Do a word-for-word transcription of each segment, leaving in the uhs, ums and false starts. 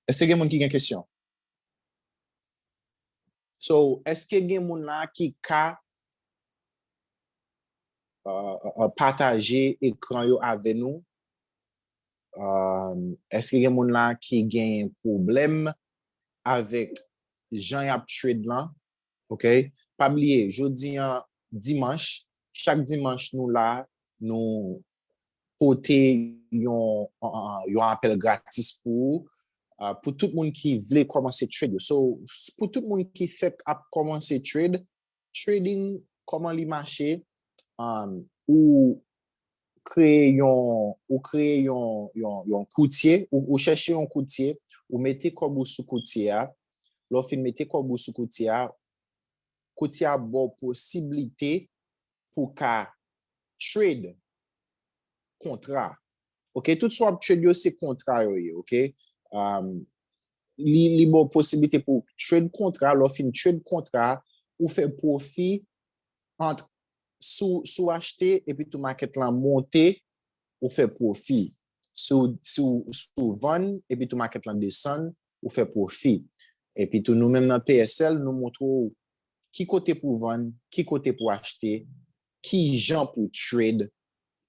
Èske gen moun ki gen kesyon? So, èske gen moun la ki ka uh, uh, pataje ekran yo avè nou? Um, èske gen moun la ki gen pwoblèm avèk jan y ap trade lan? Ok? Pa bliye, jodi an dimanch, chak dimanch nou la, nou pote yon, yon apèl gratis pou ou, uh, pou tout moun ki vle kòmanse trade yo. So, pou tout moun ki fèk ap kòmanse trade, trading, kòman li mache, um, ou kreye yon, ou kreye yon, yon, yon koutye, ou, ou chèche yon koutye, ou mete kòb ou sou koutye a, lè w fin mete kòb ou sou koutye a, koutye a ba w posiblite pou ka trade kontra. Ok, tout sa w ap trade yo se kontra yo ye, ok? Um, li, li ba w posiblite pou trade kontra, lè w fin trade kontra, ou fè pwofi ant si w, si w achte epi tou makèt lan monte, ou fè pwofi. Si w, si w, si w vann epi tou makèt lan desann, ou fè pwofi. Epi tou nou menm nan P S L, nou montre w ki kote pou vann, ki kote pou achte, ki jan pou trade,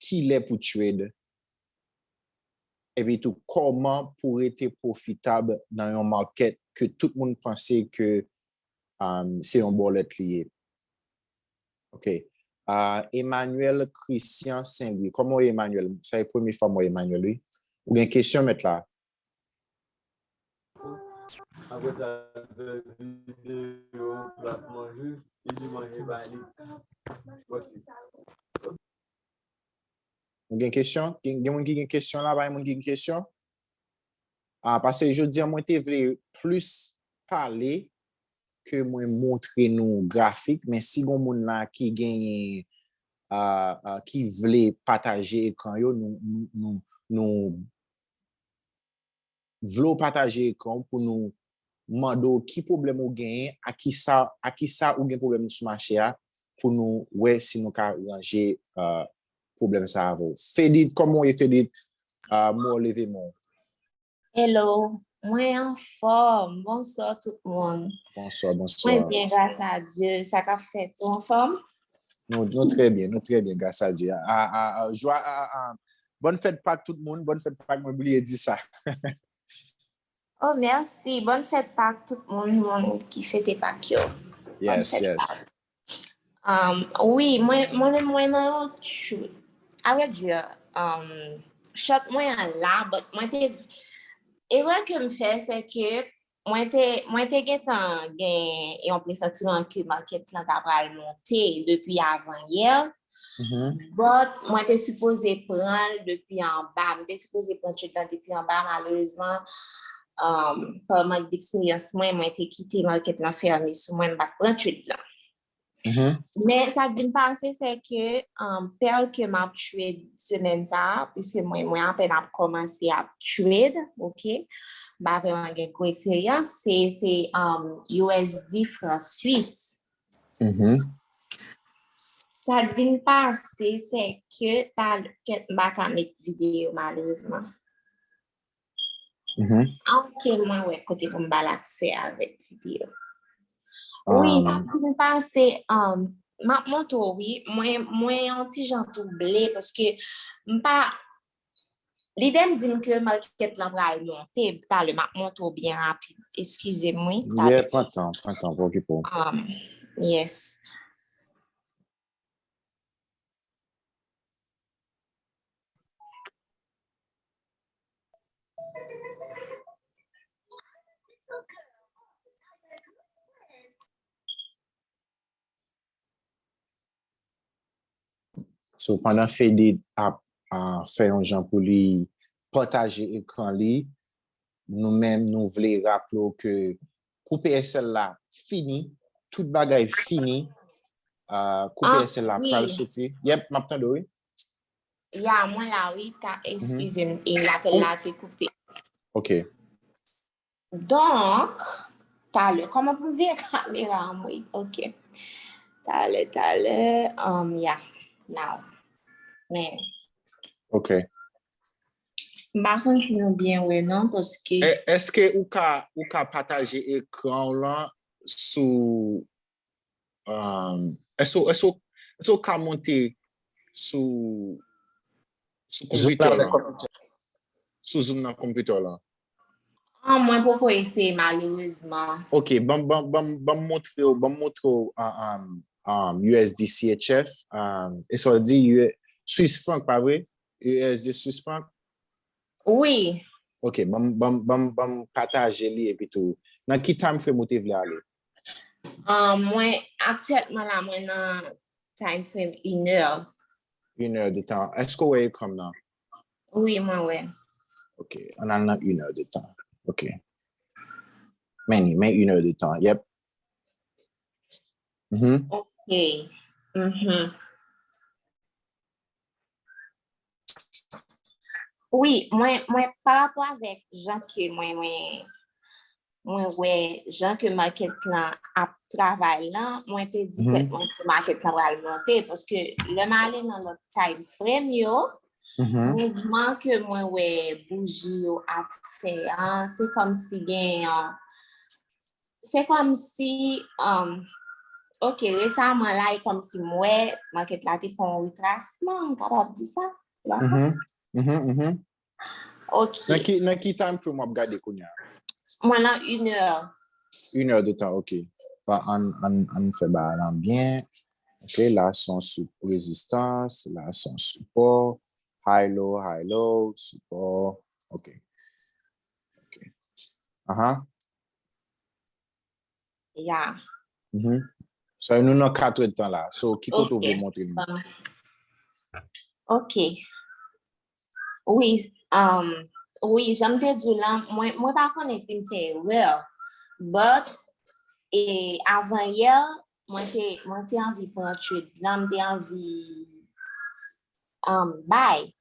ki lè pou trade, epi tou kòman pou rete pwofitab nan yon market ke tout moun panse ke um, se yon bòlèt li ye. Ok. Uh, Emmanuel Christian Saint-Louis. Kòman w ye, Emmanuel? Sa e premye fwa m wè Emmanuel, wi. Ou gen kesyon, mèt la? Apre sa, fè videyo plat manje, epi manje ba li. Mèsi. Nou gen kesyon? Gen, gen moun ki gen kesyon la? Pa gen moun ki gen kesyon? Ah, paske jodi a mwen te vle plis pale ke mwen montre nou grafik, men si gon moun la ki genyen, ah, ah, ki vle pataje ekran yo, nou, nou, nou, nou vle w pataje ekran w pou nou mande w ki pwoblèm ou genyen, a kisa, a kisa ou gen pwoblèm sou mache a, pou nou wè si nou ka ranje, ah, pwoblèm sa avè w. Fedit, kòman w ye, Fedit? Ah, mwen leve men w. Hello, mwen anfòm. Bonswa tout moun. Bonswa, bonswa. Mwen byen, gras a Dye. Sa k ap fèt, ou anfòm? Nou, nou trè byen, nou trè byen, gras a Dye. A, a, a, jwa, a, a, bòn fèt Pak tout moun, bòn fèt Pak, mwen bliye di sa. Oh, mèsi. Bòn fèt Pak tout moun, moun ki fete Pak yo. Bòn fèt Pak. Yes, yes. Um, wi, mwen, mwen menm mwen nan yon chute. A vrè di, um, short mwen an la, but mwen te, erè ke m fè, se ke mwen te, mwen te gentan gen yon presantiman ke market lan ta pral monte depi avan yè. Mhm. But mwen te sipoze pran l depi anba. Mwen te sipoze pran trade lan depi anba. Malerezman, um, pa mank d'eksperyans mwen, mwen te kite market lan fèmen sou mwen, m pa t pran trade lan. Mhm. Men sa k vin pase, se ke, um, pè ke m ap trade semèn sa a, piske mwen, mwen apèn ap kòmanse ap trade, ok? M pa vrèman gen gwo eksperyans, se, se, um, U S D franc suisse. Mhm. Sa k vin pase, se ke talè, kèt, m pa ka met videyo, malerezman. Mhm. Ok, mwen wè kote pou m ba l aksè avèk videyo. Wi, sa k vin pase, um, m ap montre w, wi. Mwen, mwen yon ti jan twouble paske m pa, lide m di m ke market lan pral monte, talè m ap montre w byen rapid. Eskize m, wi, talè. Yeah, pran tan, pran tan, pa okipe w. Um, yes. So, pandan Fede ap, ah, fè yon jan pou li pataje ekran li, nou menm, nou vle raple w ke kou P S L la fini, tout bagay fini. Ah, kou P S L la pral soti. Yep, m ap tande w, wi. Ya, mwen la, wi, ta, eskize m, e lapèl la te koupe. Ok. Donk, talè, kòman pou m vire kamera an, wi? Ok. Talè, talè, um, yeah, now. Men. Ok. M pa konn si nou byen wè non, paske E- Èske ou ka ou ka pataje ekran w lan sou um, èske, èske, èske ou ka monte sou sou Zoom konpitè avèk lan? Konpitè. Sou Zoom nan konpitè lan? Ah, mwen poko eseye malerezman. Ok, ban ban ban ban montre w, ban montre w um, um, um, U S D C H F, um, e sa w di U- Swiss franc, pa vre? U S D Swiss franc? Wi. Ok, ban ban ban ban pataje li epi tou. Nan ki time frame ou te vle ale? Ah, mwen aktyèlman la mwen nan time frame inè. Une heure de temps. Èske w wè ekran m nan? Wi, mwen wè. Ok, ann al nan une heure de temps. Ok. Men, men une heure de temps. Yep. Mhm. Ok. Mhm. Wi, mwen, mwen pa rapò avèk jan ke mwen, mwen, mwen wè jan ke market lan ap travay lan, mwen te di Mhm. tèt mwen ke market lan pral monte, paske lè m ale nan lòt time frame yo, Mhm. mouvman ke mwen wè bouji yo ap fè an, se kòmsi gen yon se kòmsi um, ok, resaman la e kòmsi m wè market la te fè yon retrasman, m kapab di sa? Se pa sa? Mhm. Mhm. Mhm. Ok. Nan ki nan ki time frame w ap gade kounye a? Mwen nan une heure. Une heure de temps, ok. Pa ann ann ann fè bagay lan byen. Ok, la se yon sou rezistans, la se yon sipò. High low, high low, sipò. Ok. Ok. Aha. Ya. Mhm. So nou nan kat è tan la. So ki kote ou Ok. vle montre nou? Um, ok. Wi, um, wi, jan m te di w lan, mwen, mwen pa konnen si m fè erè. But, e, avan yè, mwen te, mwen te anvi pran trade lan, m te anvi um, bay.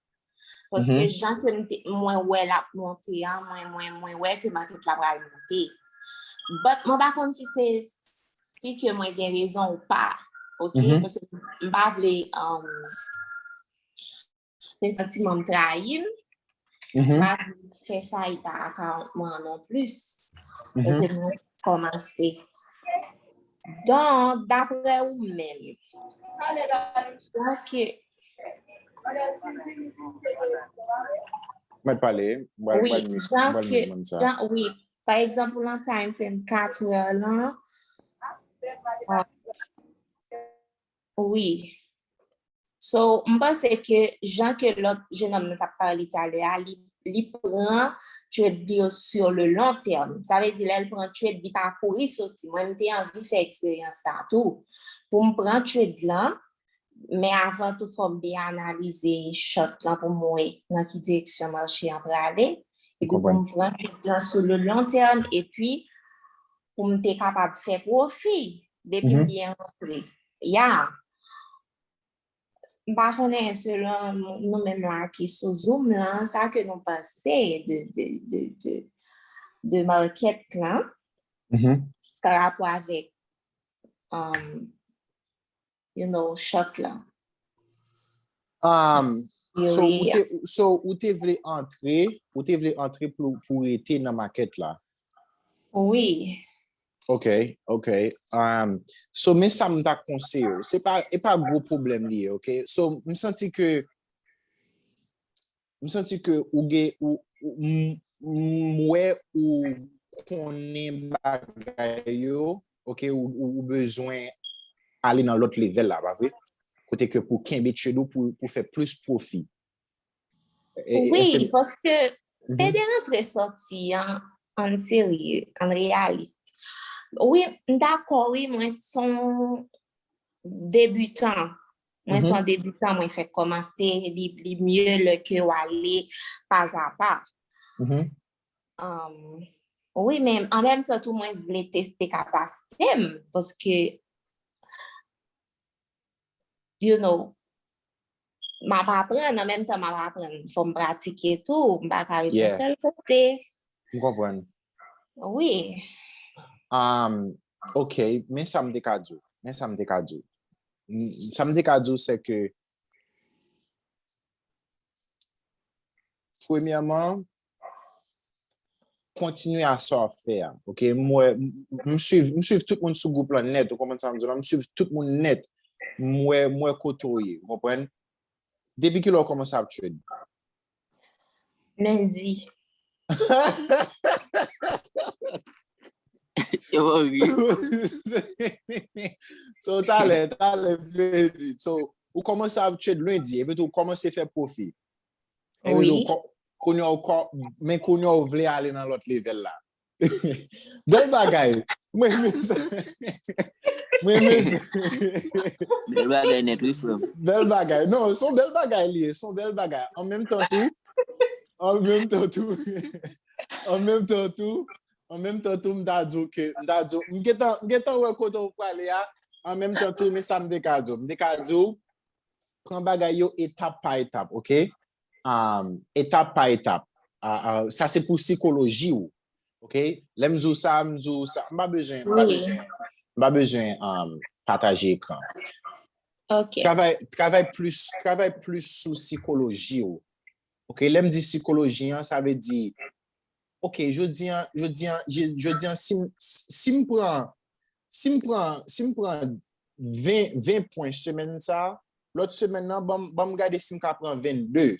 Paske Mhm. jan ke m te- mwen wè l ap monte an, mwen, mwen, mwen wè ke market la pral monte. But mwen pa konn si se si ke mwen gen rezon ou pa. Ok? Mhm. Paske m pa vle um, fè santiman m trayi m. M Mhm. pa vle fè fayit a akawont mwen an non plis. Mhm. Paske mwen kòmanse. Donk, daprè ou menm, jan ke Mèt pale, m pral wi, mwen mute, jan m pral ke mute moun sa. jan, wi, pa egzanp, ou nan time frame kat è lan, ah, wi. So, m panse ke jan ke lòt jenòm nan t ap pale talè a, li, li pran trade li yo sur le long terme. Sa vle di, lè l pran trade, li pa kouri soti. Mwen, m te anvi fè eksperyans sa tou. Pou m pran trade lan, men avan tou, fò m byen analize chart lan pou m wè nan ki direksyon mache an prale. Epi pou Konprann. M pran trade lan sur le long terme, epi pou m te kapab fè pwofi depi m Mhm. byen rantre. Ya. M pa konnen selon nou menm la ki sou Zoom lan, sa ke nou panse de, de, de, de, de market lan Mhm. pa rapò avèk um, you know, short lan. Um, so, ou Wi. te, so, ou te vle antre, ou te vle antre pou, pou rete nan market la. Wi. Ok, ok. Um, so, men sa m ta konseye w. Se pa, e pa gwo pwoblèm li ye, ok? So, m santi ke, m santi ke ou gen, ou, ou- m, m wè ou konnen bagay yo, ok? Ou, ou, ou bezwen ale nan lòt level la, pa vre? Kote ke pou kenbe trade ou pou, pou fè plis pwofi. E- e- Wi, se- paske Mhm. pede rantre sòti an, an serye, an reyalis. Wi, m dakò, wi, mwen se yon debitan. Mwen se Mhm. Yon debitan, mwen fèk kòmanse, li, li mye lè ke w ale pa a pa. Mhm. Um, wi, men an menm tan tou, mwen vle teste kapasite m, paske, you know, m ap aprann, an menm tan m ap aprann, fò m pratike tou, m pa ka ret yon Yeah. Sèl kote. M konprann. Wi. Um, ok, men sa m te ka di w. Men sa m te ka di w. M- Sa m te ka di w, se ke premyèman, kontinye a sa w ap fè a, ok? M wè, m, m swiv, m swiv tout moun sou gwoup lan nèt, ou konprann sa m di w la? M swiv tout moun nèt. M wè, m wè kote w ye, ou konprann? Depi kilè w kòmanse ap trade? Lendi. Yo pa ri. So, talè, talè, lendi. So, ou kòmanse ap trade lendi, epi tou ou kòmanse fè pwofi. Epi tou, Wi. ko- kounye a w kò, men kounye a w vle ale nan lòt level la. Bèl bagay. Mwen renmen sa. Mwen renmen sa. Bèl bagay nèt, wi, frè m. Bèl bagay. Non, se yon bèl bagay li ye. Se yon bèl bagay. An menm tan tou, an menm tan tou, an menm tan tou, an menm tan tou, m ta di w ke, m ta di w, m gentan, m gentan wè kote w prale a. An menm tan tou, men sa m te ka di w. M te ka di w, pran bagay yo etap pa etap, ok? Um, etap pa etap. Ah, ah, sa se pou sikoloji w, ok? Lè m di w sa, m di w sa. M pa bezwen, m pa Wi. bezwen, m pa bezwen um, pataje ekran. Ok. Travay, travay plis, travay plis sou sikoloji w. Ok, lè m di sikoloji an, sa vle di, ok, jodi an, jodi an, je- jodi an, si m, si m pran, si m pran, si m pran ven, ven pwen semèn sa, lòt semèn nan, ban m, ban m gade si m ka pran vennde.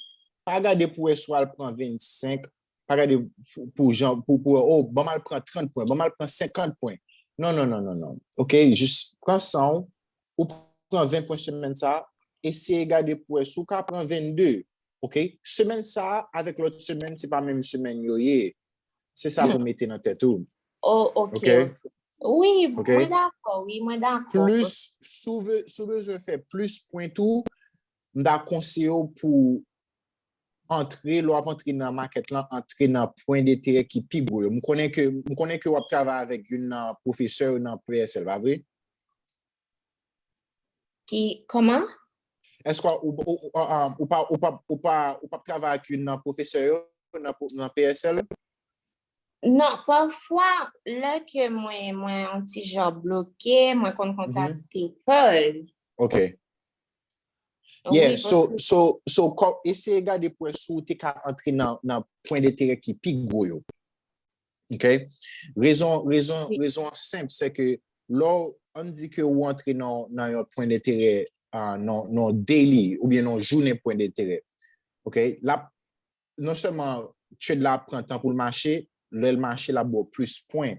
Pa gade pou wè si w al pran vennsenk, pa gade pou, pou jan, pou, pou, oh, ban m al pran trant pwen, ban m al pran senkant pwen. Non, non, non, non, non. Ok, jis pran san w, ou pran ven pwen semèn sa, eseye gade pou wè si w ka pran vennde. Ok? Semèn sa a avèk lòt semèn, se pa menm semèn yo ye. Se sa pou mete nan tèt ou. Oh, ok, Ok? ok. Wi, Ok. Mwen dakò, wi, mwen dakò. Plis, si w be- si w bezwen fè plis pwen tou, m ta konseye w pou antre, lè w ap antre nan makèt lan, antre nan pwen de enterè ki pi gwo yo. M konnen ke, m konnen ke w ap travay avèk youn nan pwofesè yo nan P S L, pa vre? Ki, kòman? Èske ou, ou, ou, ah, ah, ou pa, ou pa, ou pa, ou pa travay ak youn nan pwofesè yo nan, pwo- nan P S L? Non, pafwa, lè ke mwen, mwen yon ti jan bloke, mwen konn kontakte Paul. Ok. Yeah, so, so, so, kò, eseye gade pou wè si w te ka antre nan, nan pwen de enterè ki pi gwo yo. Ok? Rezon, rezon, rezon an senp, se ke lè w, ann di ke ou antre nan, nan yon pwen de enterè, ah, nan, nan daily, oubyen nan jounen pwen de enterè. Ok? L ap, non sèlman trade la ap pran tan pou l mache, lè l mache, l ap ba w plis pwen.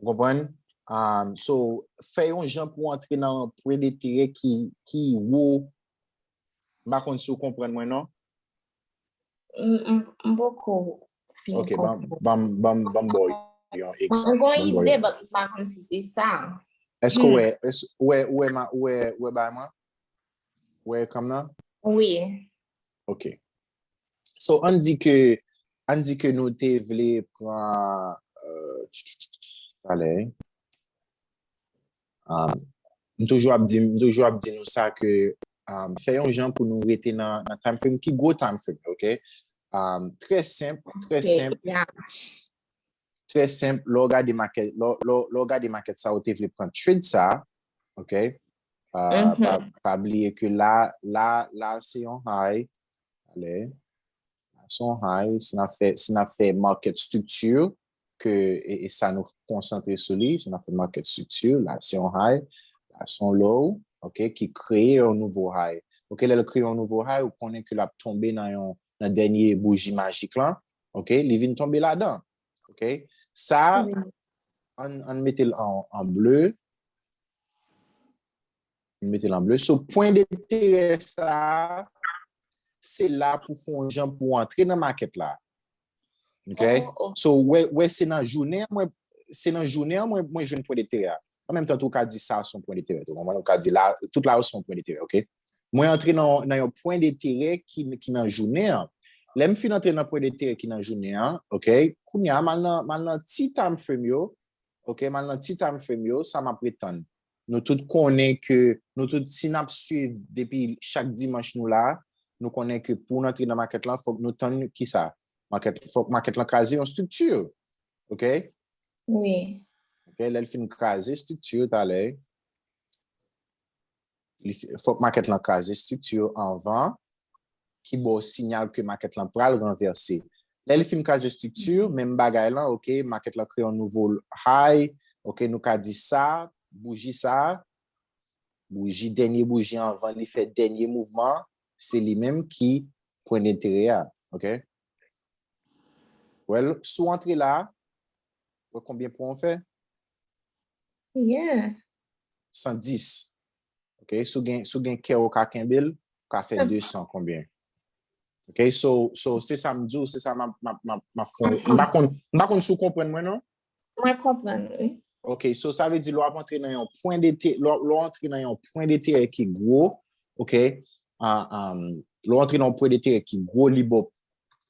Ou konprann? Um, so, fè yon jan pou w antre nan yon pwen de enterè ki, ki wo. M pa konn si w konprann mwen, non? M, m, m poko fin Ok, ban, konprann. Ban, ban, ban m ba w yon egzanp. Mwen gen Ban m ba w ide, yon- but m pa konn si se sa. Èske w Hmm. wè, èske, w wè, w wè, ma- w wè, w wè bay mwen? W wè ekran m nan? Wi. Ok. So, ann di ke, ann di ke nou te vle pran, euh, talè, um, m toujou ap di, m toujou ap di nou sa ke, um, fè yon jan pou nou rete nan, nan time frame ki gwo time frame, ok? Um, trè senp, trè Ok, senp, yeah. trè senp, lè w gade makèt, lè, lè, lè w gade makèt sa, ou te vle pran trade sa, ok? Uh, Mhm. pa, pa bliye ke la, la, la, se yon high. Alè, la, se yon high. Si n ap fè, si n ap fè market structure, ke, e, e sa nou konsantre sou li, si n ap fè market structure, la, se yon high, la, se yon low, ok, ki kreye yon nouvo high. Ok, lè l kreye yon nouvo high, ou konnen ke l ap tonbe nan yon, nan dènye bouji majik lan, ok, li vin tonbe ladan. Ok? Sa, Wi. ann, ann mete l an, an ble. Ann mete l an ble. So, pwen de enterè sa, se la pou fè yon jan pou antre nan makèt la. Ok? Oh, oh. So, wè, wè, se nan jounen an, mwen, se nan jounen an, mwen, mwen jwenn pwen de enterè a. An menm tan tou, ou ka di sa se yon pwen de enterè tou. Ou konprann? Ou ka di la, tout la yo se yon pwen de enterè, ok? Mwen antre nan, nan yon pwen de enterè ki, ki nan jounen an. Lè m fin antre nan pwen de enterè ki nan jounen an, ok? Kounye a, m al nan, m al nan ti time frame yo, ok? M al nan ti time frame yo, sa m ap ret tann. Nou tout konnen ke, nou tout, si n ap swiv depi chak dimanch nou la, nou konnen ke pou n antre nan makèt lan, fòk nou tann kisa? Makèt, fòk makèt lan kraze yon estrikti, ok? Wi. Ok, lè l fin kraze estrikti talè, li fi- fòk makèt lan kraze estrikti anvan. ki ba w siyal ke makèt lan pral ranvèse. Lè li fin kraze estrikti, menm bagay lan, ok, makèt lan kreye yon nouvo high, ok, nou ka di sa, bouji sa, bouji, dènye bouji anvan li fè dènye mouvman, se li menm ki pwen denterè a, ok? Well, si w antre la, wè konbyen pwen w fè? Yeah. San dis. Ok, si w gen, si w gen kè ou ka kenbe l, ou ka fè de san konbyen? Ok, so, so se sa m di w, se sa m ap, m ap, m ap, m ap fè. M pa konn, m pa konn si w konprann mwen, non? Mwen konprann, wi. Ok, so sa vle di lè w ap antre nan yon pwen denterè, lè w, lè w antre nan yon pwen denterè ki gwo, ok, ah, um, lè w antre nan yon pwen denterè ki gwo, li ba w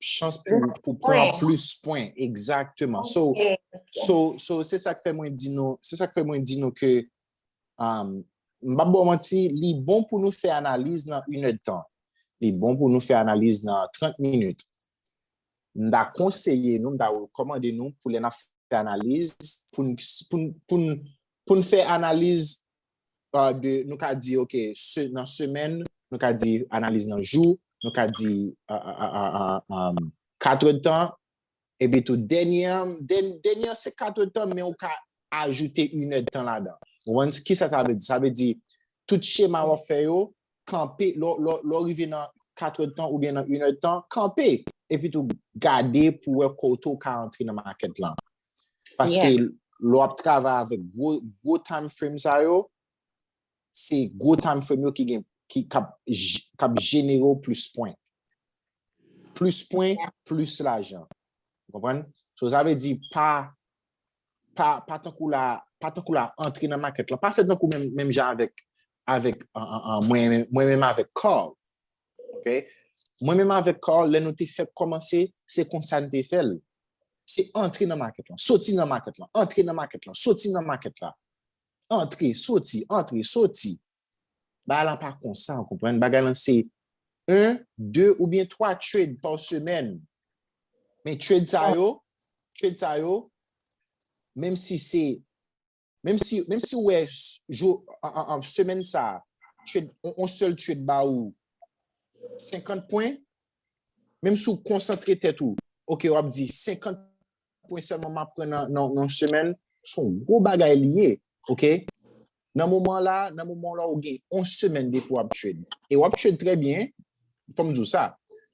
chans pou, pou pran plis pwen, egzakteman. So, so, so, se sa k fè mwen di nou, se sa k fè mwen di nou ke, um, m p ap ba w manti, li bon pou nou fè analiz nan inèdtan. Li bon pou nou fè analiz nan trant minit. M ta konseye nou, m ta rekòmande nou pou lè n ap fè analiz, pou n, pou n, pou n, pou n fè analiz, uh, de, nou ka di, ok, se, nan semèn, nou ka di analiz nan jou, nou ka di, uh, uh, uh, uh, uh, um, katredtan, epi tou dènye an, dèn-, dènye an se katredtan, men ou ka ajoute inèdtan ladan. Ou konprann kisa sa vle di? Sa vle di, tout chema w ap fè yo, kanpe, lè w, lè w, lè w rive nan katredtan oubyen nan inèdtan, kanpe, epi tou gade pou wè kote w ka antre nan makèt lan. Paske lè w ap travay avèk gwo, gwo time frame sa yo, se gwo time frame yo ki gen, ki k ap, k ap jenere w plis pwen. Plis pwen, plis lajan. Ou konprann? So, sa vle di pa, pa, pa tankou la, pa tankou la antre nan makèt lan. Pa fè tankou menm, menm jan avèk, avèk, an, an, an, mwen, mwen menm avèk Carl. Ok? Mwen menm avèk Carl, lè nou te fèk kòmanse, se konsa n te fè l. Se antre nan makèt lan, soti nan makèt lan, antre nan makèt lan, soti nan makèt la. Antre, soti, antre, soti. Bagay lan pa konsa, ou konprann? Bagay lan se en, de oubyen twa trade pa semèn. Men trade sa yo, trade sa yo, menm si se, menm si, menm si w wè jou, an, an, an, semèn sa, trade, on, on sèl trade ba ou senkant pwen, menm si w konsantre tèt ou, ok, w ap di senkant pwen sèlman m ap pran nan, nan, nan semèn, se yon gwo bagay li ye, ok? Nan moman la, nan moman la, ou gen yon semèn depi w ap trade. E w ap trade trè byen, fò m di w sa.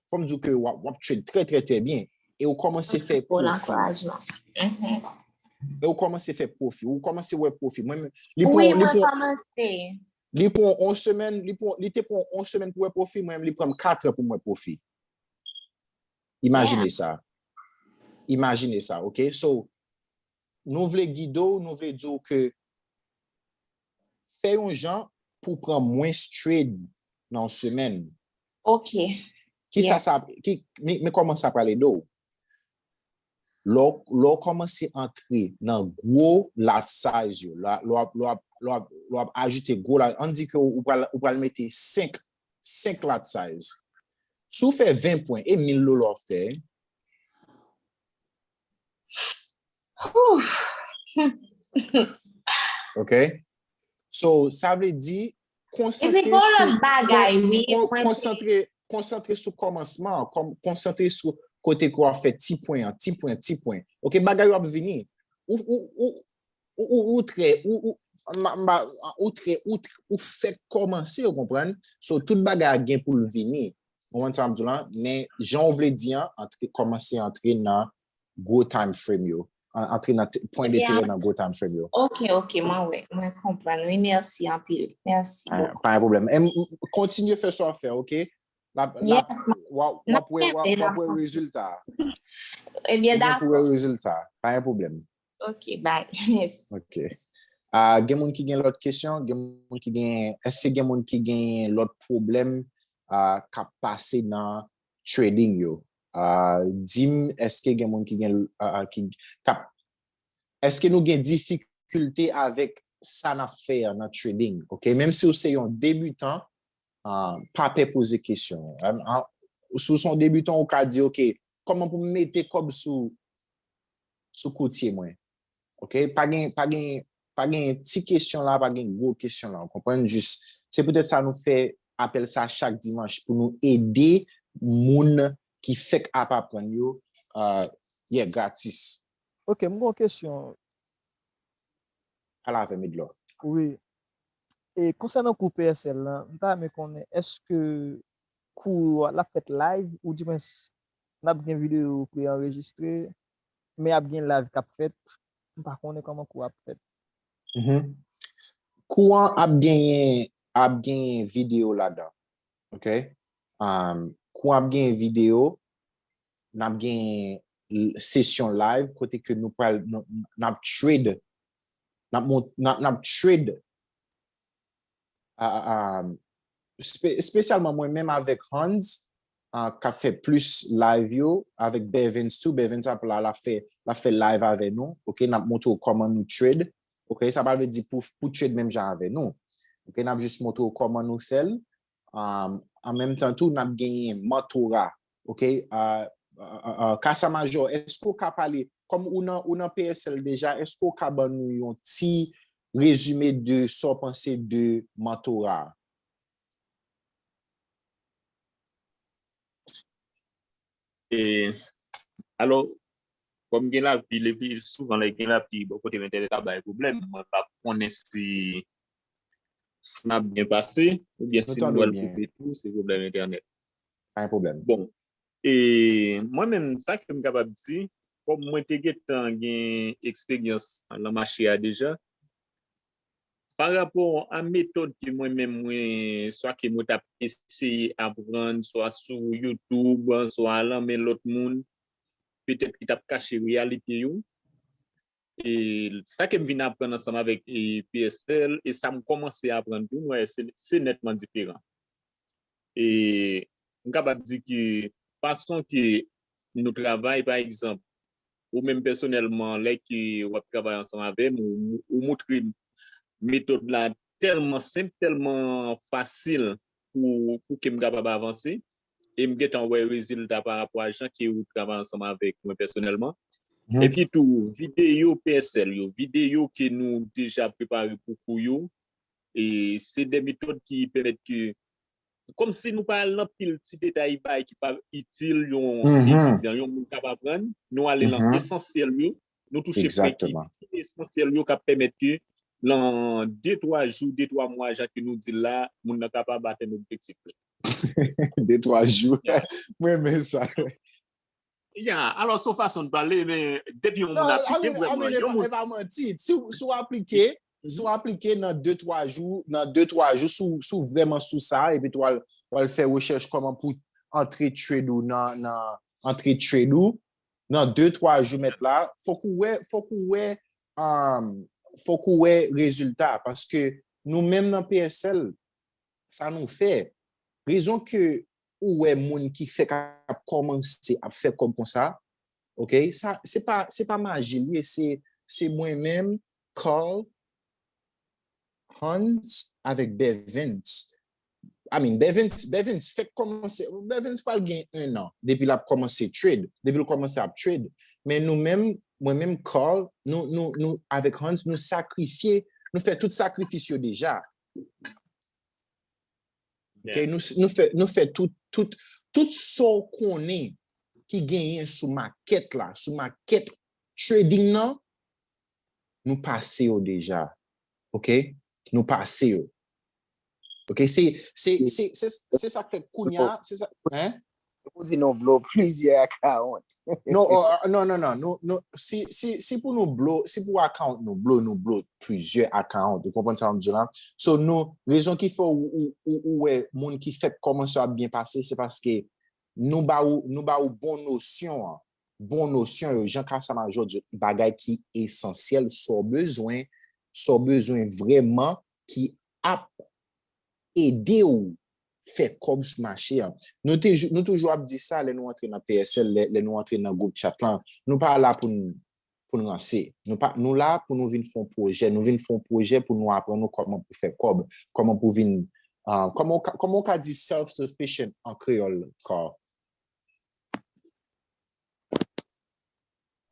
Fò m di w ke w ap, w ap trade trè, trè, trè byen. E ou kòmanse fè pwofi. E ou kòmanse fè pwofi. Ou kòmanse wè pwofi. Mwen, li pran, li pran, li pran yon semèn, li pran, li te pran yon semèn pou wè pwofi, mwen, li pran m kat an pou m wè pwofi. Imajine sa. Imajine sa, ok? So, nou vle gide w, nou vle di w ke fè yon jan pou w pran mwens trade nan yon semèn. Ok. Kisa sa, ki, men, men kòman sa pral ede w? Lè w, lè w kòmanse antre nan gwo lot size yo, lè, lè w ap, lè w ap, lè w ap, lè w ap ajoute gwo lot, ann di ke w pral, ou pral mete senk, senk lot size. Si w fè ven pwen, e mil dola w fè. Ok? So, sa vle di, konsantre sou, konsantre, konsantre sou kòmansman, konsantre sou kote ke w ap fè ti pwen an, ti pwen, ti pwen. Ok, bagay yo ap vini. Ou, ou, ou, ou, ou, ou trè, ou, ou, ou trè, ou, ou fèk kòmanse, ou konprann? So, tout bagay a gen pou l vini. Ou konprann sa m di w lan? Men, jan w vle di an, antre, kòmanse antre nan gwo time frame yo. Antre nan pwen denterè nan gwo time frame yo. Ok, ok, mwen wè, mwen konprann. Wi, mèsi anpil. Mèsi bokou. Pa gen pwoblèm. Kontinye fè sa w ap fè, ok? W ap wè rezilta. Ebyen, dakò. W ap wè rezilta. Pa gen pwoblèm. Ok, bye. Mèsi. Ok. Gen moun ki gen lòt kesyon? Gen moun ki gen, èske gen moun ki gen lòt pwoblèm k ap pase nan trading yo? Di m, èske gen moun ki gen, ki, k ap, èske nou gen difikilte avèk sa n ap fè an nan trading? Ok, menm si w se yon debitan, pa pè poze kesyon. Si w se yon debitan, ou ka di, ok, kòman pou m mete kòb sou, sou koutye mwen? Ok, pa gen, pa gen, pa gen ti kesyon la, pa gen gwo kesyon la, ou konprann? Jis, se poutèt sa nou fè apèl sa chak dimanch pou nou ede moun ki fèk ap aprann yo, uh, yeah, gratis. Ok, m gen yon kesyon. Pale avè m, Edlò. Wi. E konsènan kou P S L la, m ta renmen konnen èske kou l ap fèt live ou dimwens n ap gen videyo pre-anrejistre, men ap gen live k ap fèt. M pa konnen kòman kou ap fèt. Kou an ap genyen ap genyen videyo ladan. Ok? Um, kou an ap genyen videyo, n ap gen sesyon live kote ke nou pral n ap trade, n ap n ap trade espesyalman mwen menm avèk Hans, uh, k ap fè plis live yo, avèk Bevins tou. Bevins ap la, l ap fè, l ap fè live avè nou. Ok, n ap montre w kòman nou trade. Ok, sa pa vle di pou, pou trade menm jan avè nou. Ok, n ap jis montre w kòman nou fè l. Um, an menm tan tou, n ap genyen mantora. Ok, uh, uh, uh, Kasa Majò, èske w ka pale, kòm ou nan, ou nan P S L deja, èske w ka ban nou yon ti rezime de sa w panse de mantora? E, alò, kòm gen lapli, epi souvan lè gen lapli, bò kote m entènèt ap bay pwoblèm, mwen pa konnen si, si m ap byen pase, oubyen si m wè l koupe tou, se pwoblèm entènèt. Pa gen pwoblèm. Bon, e mwen menm, sa ke m kapab di, kòm mwen te gentan gen eksperyans nan mache a deja, pa rapò a metòd ke mwen menm mwen, swa ke mwen t ap eseye aprann, swa sou YouTube, swa lan men lòt moun, petèt ki t ap kache reyalite yo. E sa ke m vin aprann ansanm avèk e, P S L, e sa m kòmanse aprann tou, mwen, se, se nètman diferan. E m kapab di ke fason ke nou travay, pa egzanp, ou menm pèsonèlman, lè ke w ap travay ansanm avè m, ou, ou montre m metòd la tèlman senp, tèlman fasil pou, pou ke m kapab avanse. E m gentan wè rezilta pa rapò a jan ke ou travay ansanm avèk mwen pèsonèlman. Epi tou, videyo P S L yo, videyo ke nou deja prepare pou kou yo, e se de metòd ki pèmèt ke, kòmsi nou pa al nan pil ti detay bay ki pa itil yon etidyan, yon moun k ap aprann, nou ale nan esansyèl yo, nou touche pwen ki esansyèl yo k ap pèmèt ke lan de twa jou, de twa mwa, jan ke nou di l la, moun nan kapab atenn objektif li. De twa jou. Mwen renmen sa. Ya, alò, se yon fason de pale, men depi yon moun aplike, vrèman, yon moun. E pa manti, si w aplike, si w aplike nan de twa jou, nan de twa jou, si w vrèman sou sa, epi w al fè rechèch kòman pou antre trade ou nan, nan antre trade ou, nan de twa jou mèt la, fòk ou wè, fòk ou wè, um, fòk ou wè rezilta, paske nou menm nan P S L, sa nou fè, rezon ke ou wè moun ki fèk ap kòmanse ap fè kòb konsa, ok, sa, se pa, se pa maji l ye, se, se mwen menm, Carl, Hans avèk Bevins. I mean, Bevins, Bevins fèk kòmanse, Bevins pral gen en an depi l ap kòmanse trade, depi l kòmanse ap trade. Men nou menm, mwen menm, Carl, nou, nou, nou, avèk Hans, nou sakrifye, nou fè tout sakrifis yo deja. Ok, nou, nou fè, nou fè tout, tout, tout sa w konnen ki genyen sou makèt la, sou makèt trading nan, nou pase yo deja. Ok? Nou pase yo. Ok, se, se, se, se, se sa k fè kounye a, se sa, hein? Ou di nou blow plizyè account. Non, oh, non, non, non, non, non. Si, si, si pou nou blow, si pou account nou blow, nou blow plizyè account. Ou konprann sa m di la? So, nou, rezon ki fè ou, ou, ou, ou wè moun ki fèk kòmanse ap byen pase, se paske nou ba ou, nou ba ou bon nosyon an. Bon nosyon yo, jan Kasa Majò di, bagay ki esansyèl, sa w bezwen, sa w bezwen vrèman, ki ap ede w fè kòb sou mache a. Nou te, nou toujou ap di sa lè nou antre nan P S L, lè, lè nou antre nan gwoup chat lan. Nou pa la pou n, pou n ranse. Nou pa, nou la pou nou vin fè yon pwojè. Nou vin fè yon pwojè pou nou aprann nou kòman pou fè kòb, kòman pou vin, uh, kòman w ka, kòman w ka di self-sufficient an kreyòl, Carl?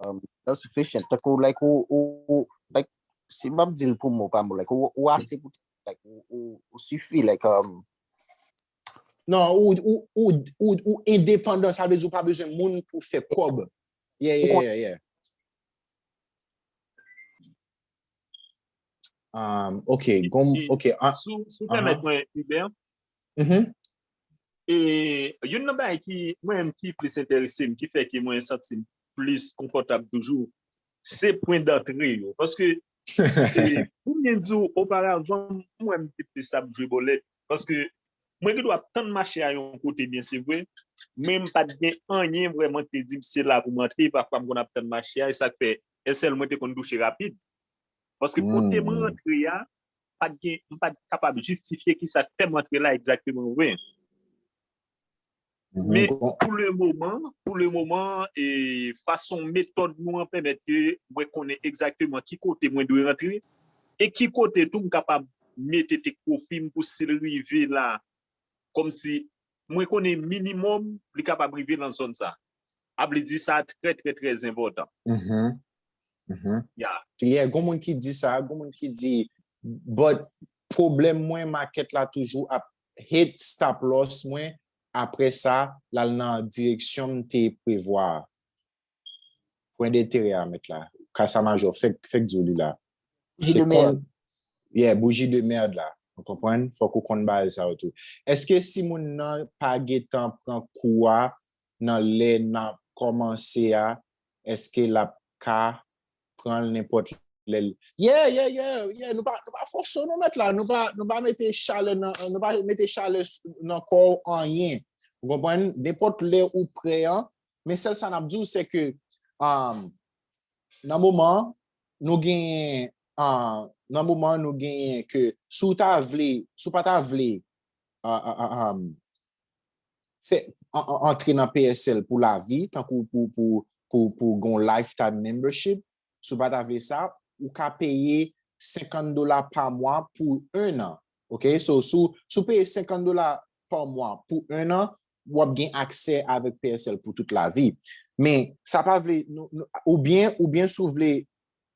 Um, self-sufficient, tankou, like, ou, ou, like, si m ap di l pou mo pa mo, like, ou, ou ase pou, like, ou, ou, ou sifi, like, um, Non, ou, ou, ou, ou, ou endepandan, sa vle di ou pa bezwen moun pou fè kòb. Yeah, yeah, yeah, yeah. Um, ok, gon, ok. Ah, si w pèmèt mwen, Hubert, e youn nan bagay ki, mwen menm, ki plis enterese m, ki fè ke mwen santi m plis konfòtab toujou, se pwen dantre yo. Paske, e, pou m byen di w, oparavan, mwen, m te plis ap jwe bòlèt. Paske mwen gen dwa ap tann mache a yon kote byen, se vre, men m pa t gen anyen vrèman ki te di m se la pou m antre. Pafwa, m konn ap tann mache a, e sa k fè, S L mwen te konn touche rapid. Paske kote mwen rantre a, pa t gen, m pa t kapab jistifye ki sa k fè m rantre la egzakteman vre. Men pou le moman, pou le moman, e fason metòd nou an pèmèt ke mwen konnen egzakteman ki kote mwen dwe rantre e ki kote tou m kapab mete tek pwofi m pou si l rive la, kòmsi mwen konnen minimòm li kapab rive nan zòn sa. A vle di sa trè, trè, trè enpòtan. Yeah. Yeah, gon moun ki di sa, gon moun ki di, but pwoblèm mwen, makèt la toujou ap hit stop loss mwen, apre sa, l al nan direksyon m te prevwa a. Pwen denterè a, mèt la. Kasa majò, fèk, fèk di w li la. Bougie de merde. Yeah, bougie de merde la. Ou konprann? Fòk ou konn bagay sa yo tou. Èske si moun nan pa gentan pran kou a nan lè n ap kòmanse a, èske l ap ka pran l nenpòt lè l? Yeah, yeah, yeah, yeah. Nou pa, nou pa fòse w non, mèt la. Nou pa, nou pa mete chalè nan, nou pa mete chalè nan kò w anyen. Ou konprann? Nenpòt lè ou prè an, men sèl sa n ap di w, se ke, um, nan moman, nou genyen, uh, nan moman, nou genyen ke si w ta vle, si w pa ta vle, uh, uh, uh, um, fè, an- an- antre nan P S L pou lavi, tankou pou, pou, pou, pou gon lifetime membership, si w pa ta vle sa, ou ka peye senkant dola pa mwa pou en an. Ok? So, si w- si w peye senkant dola pa mwa pou en an, w ap gen aksè avèk P S L pou tout lavi. Men, sa pa vle, nou- nou- oubyen, oubyen si w vle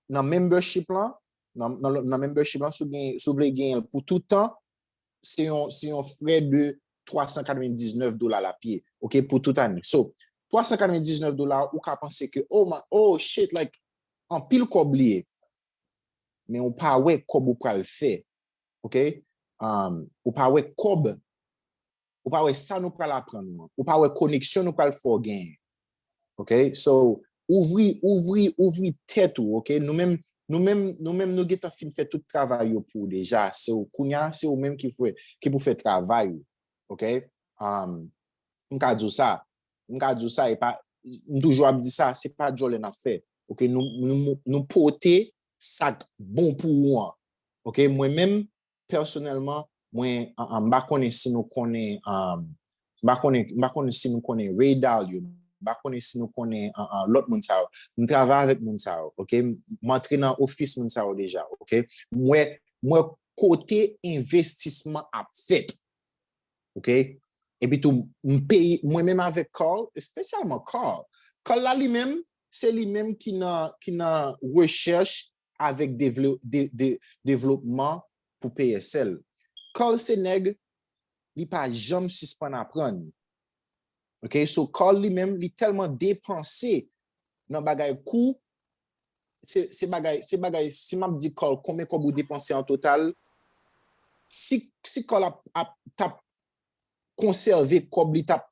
nan membership lan, nan, nan, nan membership lan, si w gen- si w vle genyen l pou tout tan, se yon, se yon frè de twa san katrevendiznèf dola l ap ye, ok, pou tout ane. So, twa san katrevendiznèf dola, ou ka panse ke, oh, my, oh, shit, like, anpil kòb li ye. Men ou pa wè kòb ou pral fè, ok? Um, ou pa wè kòb, ou pa wè sa nou pral aprann ou an. Ou pa wè koneksyon nou pral fè w genyen. Ok? So, ouvri, ouvri, ouvri tèt ou, ok? Nou menm, nou menm, nou menm, nou gentan fin fè tout travay yo pou ou deja. Se ou, kounye a, se ou menm ki fè, ki pou fè travay ou. Ok? Um, m ka di w sa. M ka di w sa, e pa, m toujou ap di sa, se pa djòlè n ap fè. Ok? Nou, nou, nou pote sa k bon pou ou an. Ok? Mwen menm, pèsonèlman, mwen, an- an- m pa konnen si nou konnen, um, m pa konnen, m pa konnen si nou konnen Ray Dalio, m pa konnen si nou konnen, an- an, lòt moun sa yo. M travay avèk moun sa yo, ok? M antre nan ofis moun sa yo deja, ok? M wè, m wè kote envestisman ap fèt, ok? Epi tou, m peye, mwen menm avèk Carl, espesyalman Carl. Carl la li menm, se li menm ki nan, ki nan rechèch avèk devlo- de- de- devlopman pou P S L. Carl se nèg, li pa janm sispann aprann. Ok, so Carl li menm, li tèlman depanse nan bagay kou, se, se bagay, se bagay, si m ap di Carl konbyen kòb ou depanse an total, si, si Carl ap, ap, t ap konsève kòb li t ap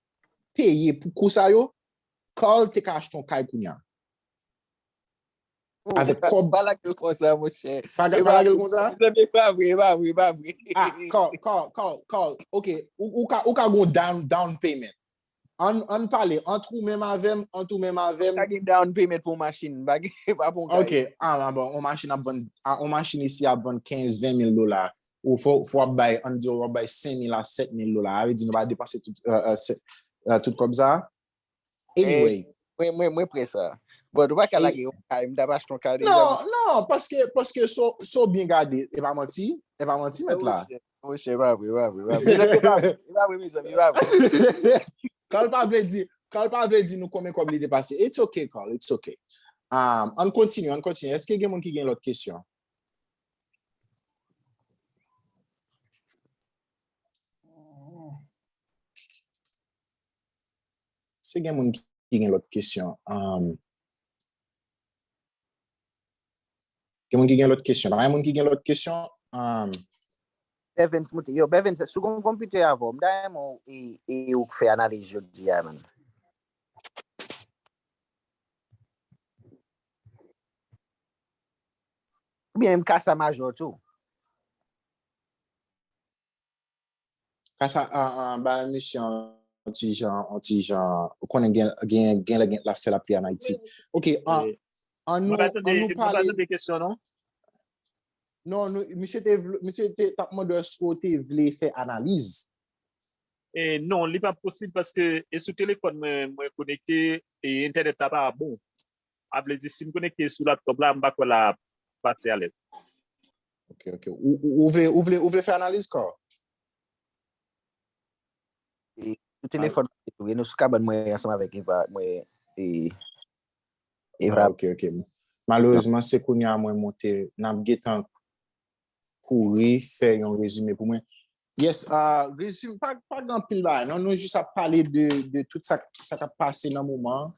peye pou kou sa yo, Carl te ka achte yon kay kounye a. Avèk kòb. Pa lage l konsa, monchè. Pa lage l konsa? Mezanmi, e pa vre, e pa vre, e pa vre. Ah, Carl, Carl, Carl, Carl. Ok, ou, ou ka, ou ka gon down, down payment. Ann, ann pale, ant ou menm avè m, ant ou menm avè m. Ou ka gen down payment pou yon machin, pa gen, pa pou yon kay. Ok, ah, ah, bon, yon machin ap vann, ah, yon machin isi ap vann kenz, ven mil dola. Ou fò, fò w ap bay, ann di w ap bay senk mil a sèt mil dola. Sa vle di nou pa depanse tout, euh, euh, tout kòb sa. Anyway. Mwen, mwen, mwen prè sa. Bon, ou pa ka lage yon kay, m t ap achte yon kay deja. Non, non, paske, paske so, so byen gade, e pa manti, e pa manti, mèt la. Monchè, monchè, e pa vre, e pa vre, e pa vre. Mezanmi, e pa vre, e pa vre, mezanmi, e pa vre. Carl pa vle di, Carl pa vle di nou konbyen kòb li te pase. It's okay, Carl, it's okay. Um, ann kontinye, ann kontinye. Èske gen moun ki gen lòt kesyon? Èske gen moun ki gen lòt kesyon? Um, gen moun ki gen lòt kesyon? Pa gen moun ki gen lòt kesyon? Um, Bevens, monte. Yo, Bevens, si w gen yon konpitè avè w, m ta renmen w e, e ou k fè analiz jodi a, man. Oubyen m ka sa majò tou. Kasa an, an ba misye an ti jan, an ti jan, ou konnen gen, gen, gen lè gen, l ap fè lapli an Ayiti. Ok, an, an nou, an nou pale. Mwen pa tande kesyon, non? Non, nou, misye te, misye te t ap mande w èske w te vle fè analiz. E non, li pa posib paske e sou telefòn mwen, mwen konekte e entènèt la pa bon. A vle di, si m konekte sou laptop la, m pa kwè l ap pase alèz. Ok, ok. Ou, ou, ou vle, ou vle, ou vle fè analiz kò? E sou telefòn mwen, nou sou kabann mwen ansanm avèk Eva, mwen e Eva. Ok, ok. Malerezman, se kounye a mwen monte, n ap gentan kouri fè yon rezime pou mwen. Yes, uh, rezime, pa, pa gen anpil bagay, non? Nou jis ap pale de, de tout sa, sa k ap pase nan moman an.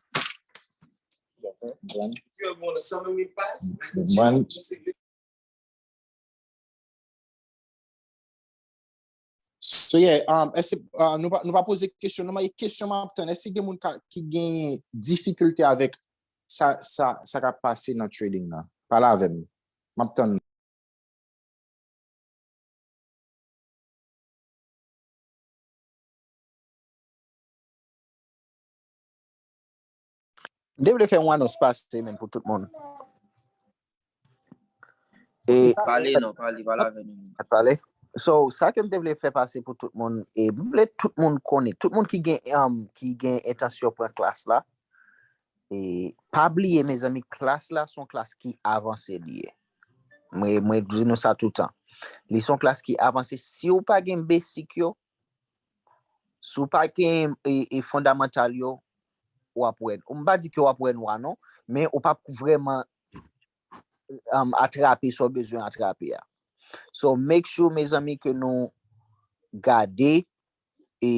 So, yeah, um, èske, uh, nou pa, nou pa poze kesyon, non, men kesyon m ap tann, èske gen moun ka, ki gen difikilte avèk sa, sa, sa k ap pase nan trading nan? Pale avè m. M ap tann. M te vle fè yon anons pase menm pou tout moun. E pale non, pale, pale avè nou. Pale. So, sa ke m te vle fè pase pou tout moun, e m vle tout moun konnen, tout moun ki gen um, ki gen entansyon pran klas la, e pa bliye mezanmi, klas la se yon klas ki avanse li ye. Mwen, mwen di nou sa toutan. Li se yon klas ki avanse. Si w pa gen besik yo, si w pa gen e, e fondamantal yo, w ap wè. M pa di ke w ap wè nwa non, men ou p ap vrèman um, atrape sa w bezwen atrape a. So, make sure, mezanmi, ke nou gade e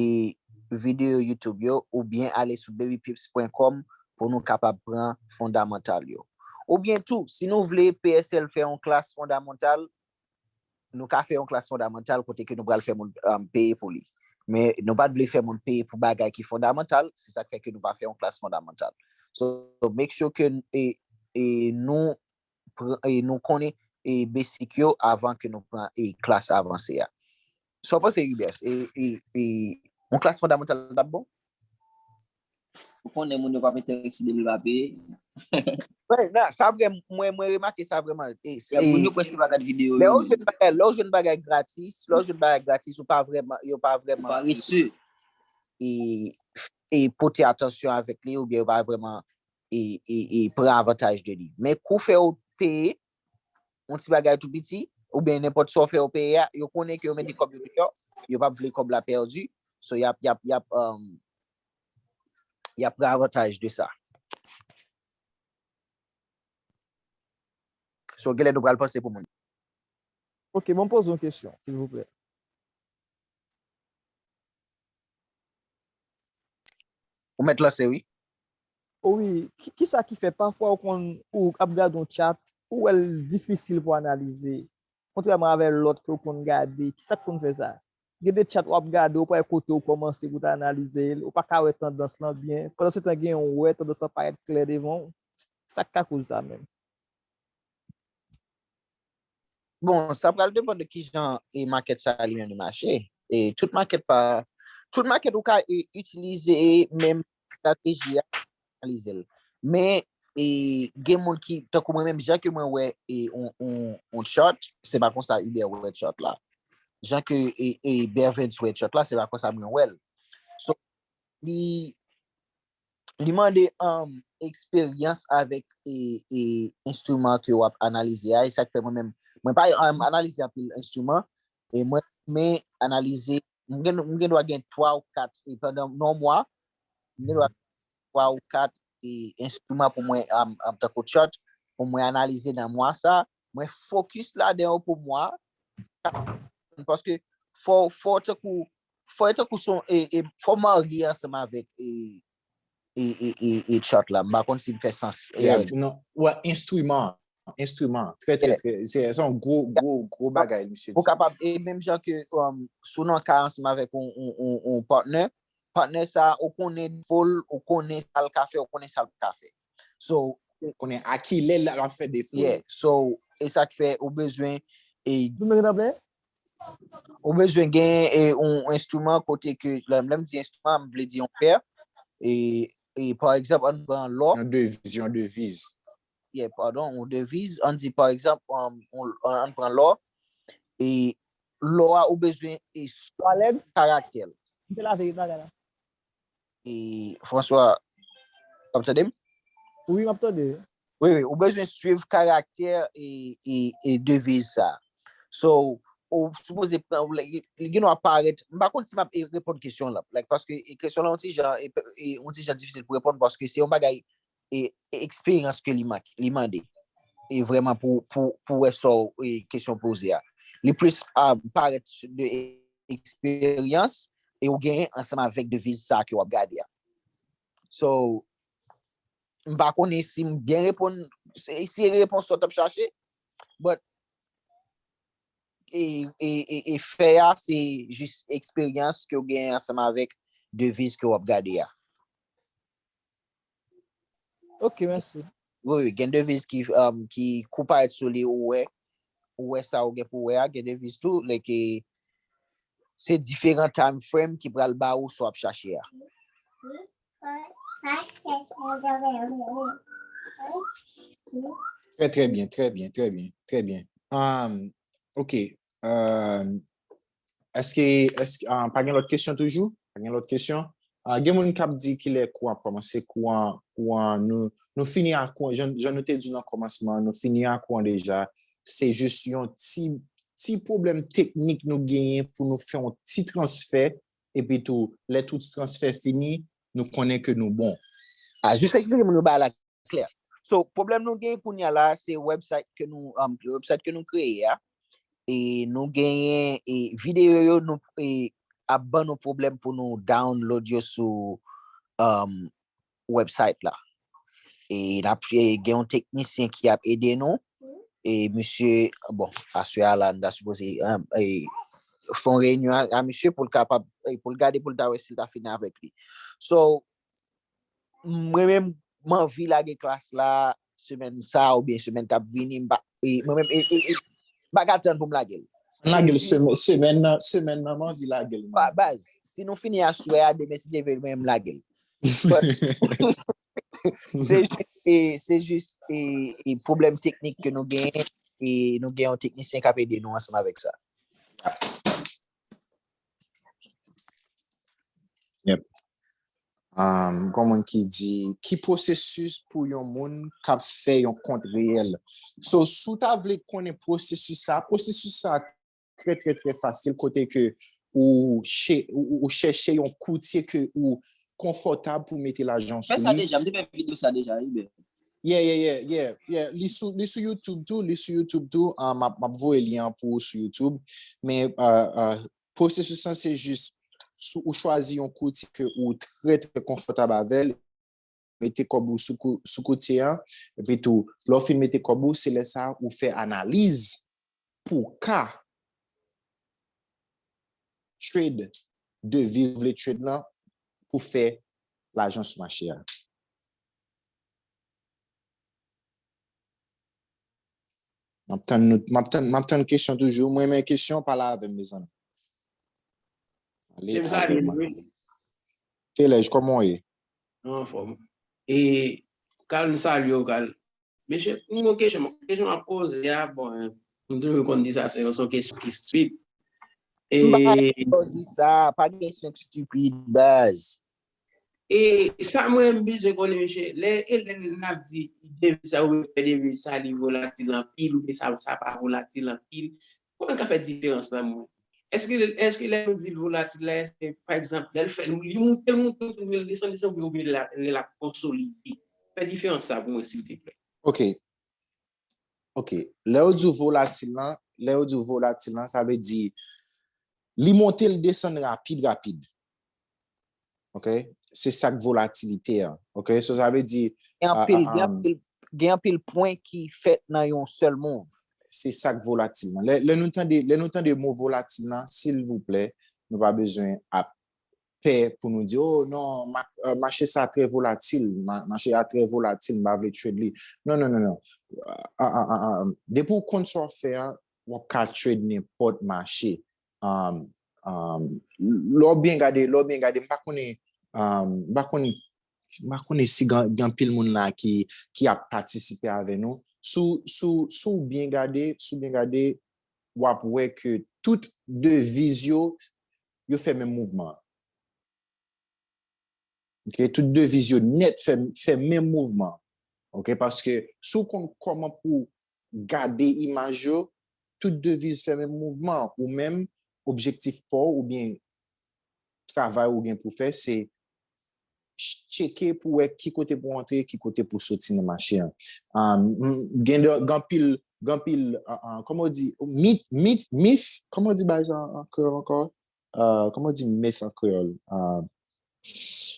videyo YouTube yo oubyen ale sou baby pips pwen kòm pou nou kapab pran fondamantal yo. Oubyen tou, si nou vle P S L fè yon klas fondamantal, nou ka fè yon klas fondamantal kote ke nou pral fè moun um, peye pou li. Men nou pa t vle fè moun peye pou bagay ki fondamantal, se sa k fè ke nou pa fè yon klas fondamantal. So, make sure ke e, e nou pran, e nou konnen e besik yo avan ke nou pran e klas avanse a. Sa w panse, Hubert? E, e, e yon klas fondamantal t ap bon? Ou konnen moun yo p ap enterese depi l pa peye. Wè, nan, sa vre, mwen, mwen remake sa vrèman. E, Ya, moun yo prèske pa gad videyo yo. Lè w jwenn bagay, lè w jwenn bagay gratis, lè w jwenn bagay gratis, ou pa vrèman, yo pa vrèman. Parese. E, e pote atansyon avèk li, oubyen yo pa vrèman e, e, e pran avantaj de li. Men kou fè w peye yon ti bagay tou piti, oubyen nenpòt sa w fè w peye a, yo konnen ke yo mete kòb yo deyò, yo p ap vle kòb la pèdi, so y ap, y ap, y ap, um, y ap pran avantaj de sa. So, genlè nou pral panse pou moun. Ok, bon, poze yon kesyon, silvouplè. Ou mèt lanse, wi. Wi, kisa ki fè pafwa ou konn ou ap gade yon chat, ou wè l difisil pou analize, kontrèman avè lòt ke ou konn gade, kisa k konn fè sa? Gen de chat w ap gade, ou pa wè kote ou kòmanse pou w ta analize l, ou pa ka wè tandans lan byen, pandan se tan gen yon wè tandans lan parèt klè devan w, sa k ka koz sa menm? Bon, sa pral depann de kijan e market sa li menm li mache. E tout market pa, tout market ou ka e, itilize menm estrateji a, analize l. Men e, gen moun ki, tankou mwen menm, jan ke mwen wè e, on, on, on chart, se pa konsa Hubert wè chart la. Jan ke e, e Bervens wè chart la, se pa konsa mwen wè l. So, li li mande um, eksperyans avèk e, e, enstriman ke w ap analize a. E sa k fè mwen menm, mwen pa um, analize anpil enstriman. E mwen men analize, mwen gen, mwen gen dwa gen twa ou kat e pandan yon mwa, mwen gen dwa twa ou kat e, enstriman pou mwen um, um, tankou chart, pou mwen analize nan mwa sa. Mwen fokis ladan yo pou mwa. Paske fò, fò tankou, fò tankou son, e, e, fò marye ansanm avèk e, e, e, e, e chart la. M pa konn si m fè sans. Yeah, non, wè, enstriman. Enstriman. Trè, trè, trè. Se yon gwo, gwo, gwo bagay, misye di. Ou kapab, e menm jan ke um, sou nan ka ansanm avèk yon, yon, yon, yon partner, partner sa, ou konnen defo l, ou konnen sa l ka fè, ou konnen sa l pa ka fè. So, ou konnen a kilè l ap fè defo. Yeah, so, e sa k fè ou bezwen e, ou bezwen gen e, yon enstriman kote ke, lè m di enstriman, m vle di yon pè, e, e pa egzanp, ann pran lò. Yon deviz, yon deviz. Yeah, padon, yon deviz, ann di pa egzanp, ann pran lò, e lò a ou bezwen e swiv karaktè l. Mwen te lave bagay la. E François, w ap tande m? Wi, m ap tande. Wi, wi, ou bezwen swiv karaktè e, e, e deviz sa. So, ou sipoze pran, li gen dwa parèt, m pa konn si m ap reponn kesyon la, like, paske kesyon la yon ti jan, yon ti jan difisil pou reponn paske se yon bagay e eksperyans ke li mande. E vrèman pou, pou, pou wè sa w e, kesyon poze a. Li plis a, parèt de eksperyans e ou genyen ansanm avèk deviz sa ke w ap gade a. So, m pa konnen si m byen reponn, si repons sa w t ap chache, but e, e, e, e fè a, se jis eksperyans ke w genyen ansanm avèk deviz ke w ap gade a. Ok, mèsi. Wi, wi, gen deviz ki, um, ki kou parèt sou li, ou wè, ou wè sa ou gen pou wè a, gen deviz tou, like, se diferan time frame ki pral ba ou sa w ap chache a. Trè, trè byen, trè byen, trè byen, trè byen. Um, ok. Um, Èske, èske, ah, pa gen lòt kesyon toujou? Pa gen lòt kesyon? Ah, gen moun k ap di kilè kou an ap kòmanse, kou an, kou an, nou, nou fini ak kou an, jan, jan nou te di nan kòmansman, nou fini ak kou an deja. Se jis yon ti, ti pwoblèm teknik nou genyen pou nou fè yon ti transfè, epi tou, lè tout transfè fini, nou konnen ke nou bon. Ah, jis eksplike moun yo bagay la klè. So, pwoblèm nou gen kounye a la, se website ke nou, um, website ke nou kreye a. E nou genyen e videyo yo nou e, ap ban nou pwoblèm pou nou download yo sou um, website la. E n ap e, gen yon teknisyen ki ap ede nou. E misye, bon, aswè a la, nou ta sipoze um, e, fè yon reyinyon a, a misye pou l kapab, e, pou l gade, pou l ta wè si l ta fini avèk li. So, mwen menm, m anvi lage klas la semèn sa a oubyen semèn k ap vini, m pa, e, mwen menm, e, e, e, m pa ka tann pou m lage l. Lage l semèn, semèn nan, semèn nan, m anvi lage l. Ba, baz, si nou fini aswè a, demen si Dye vle, mwen menm m lage l. Se jis, e, se jis, e, e, pwoblèm teknik ke nou genyen, e nou gen yon teknisyen k ap ede nou ansanm avèk sa. Yep. Um, gon moun ki di, ki pwosesis pou yon moun k ap fè yon kont reyèl? So, si w ta vle konnen pwosesis sa, pwosesis sa trè, trè, trè fasil, kote ke ou, che, ou, ou chèche yon koutye ke ou konfòtab pou mete lajan sou li. Fè sa deja, m te fè videyo sa deja, wi, bè. Yeah, yeah, yeah, yeah, yeah. Li sou, li sou YouTube tou, li sou YouTube tou. Uh, m ap, m ap voye lyen an pou ou sou YouTube. Men, uh, uh, Pwosesis lan se jis sou ou chwazi yon koutye ke ou trè trè konfòtab avè l, mete kòb ou sou kou- sou koutye an, epi tou lè w fin mete kòb ou, se lè sa a ou fè analiz pou w ka trade deviz ou vle trade lan pou fè lajan sou mache a. M ap tann nou, m ap tann, m ap tann kesyon toujou. Mwen renmen kesyon, pale avè m, mezanmi. Ale avè m. Kelèj, kòman w ye? Mwen anfòm. E, Kal, m salye w, Kal. Mesye, m gen yon kesyon, kesyon m ap poze a, bon, m toujou konn di sa, se yon, se yon kesyon ki stupid. E, m pa di sa, pa gen kesyon ki stupid, baz. E sa mwen m bezwen konnen, mesye, lè e lè n ap di deviz sa oubyen fè deviz sa li volatil anpil oubyen sa sa pa volatil anpil, kòman n ka fè diferans lan mwen? Èske èske lè nou di l volatil la, èske pa egzanp lè l fè li moute, l moute, l desann, desann, oubyen lè l ap konsolide? Fè diferans sa pou mwen silteplè. Ok. Ok. Lè yo di w volatil lan, lè yo di w volatil lan, sa vle di li monte, l desann rapid, rapid. Ok? se sa k volatilite a. Ok, so sa vle di gen anpil gen anpil gen anpil pwen ki fèt nan yon sèl move. Se sa k volatil nan. Lè, lè nou tande lè nou tande mo volatil nan, silvouplè, nou pa bezwen ap pè pou nou di, oh non, ma, uh, mache sa trè volatil, ma, mache a trè volatil, m pa vle trade li. Non, non, non, non. Uh, uh, uh, uh, uh. Depi w konn sa w ap fè a, w ap ka trade nenpòt mache. Um, um, lè w byen gade, lè w byen gade, m pa konnen, um, m pa konnen, m pa konnen si gen anpil moun la ki, ki ap patisipe avè nou. Si w byen gade, si w byen gade, w ap wè ke tout deviz yo, yo fè menm mouvman. Ok, tout deviz yo nèt fè, fè menm mouvman. Ok, paske si w konn kòman pou gade imaj yo, tout deviz fè menm mouvman. Ou menm, objektif pa w oubyen travay ou gen pou fè, se tcheke pou wè ki kote pou antre, ki kote pou soti nan mache an. Um, gen gen anpil gen anpil uh, uh, kòman w di mit mit mif kòman w di bagay sa an kreyòl ankò? Uh, kòman w di mif an kreyòl? Uh,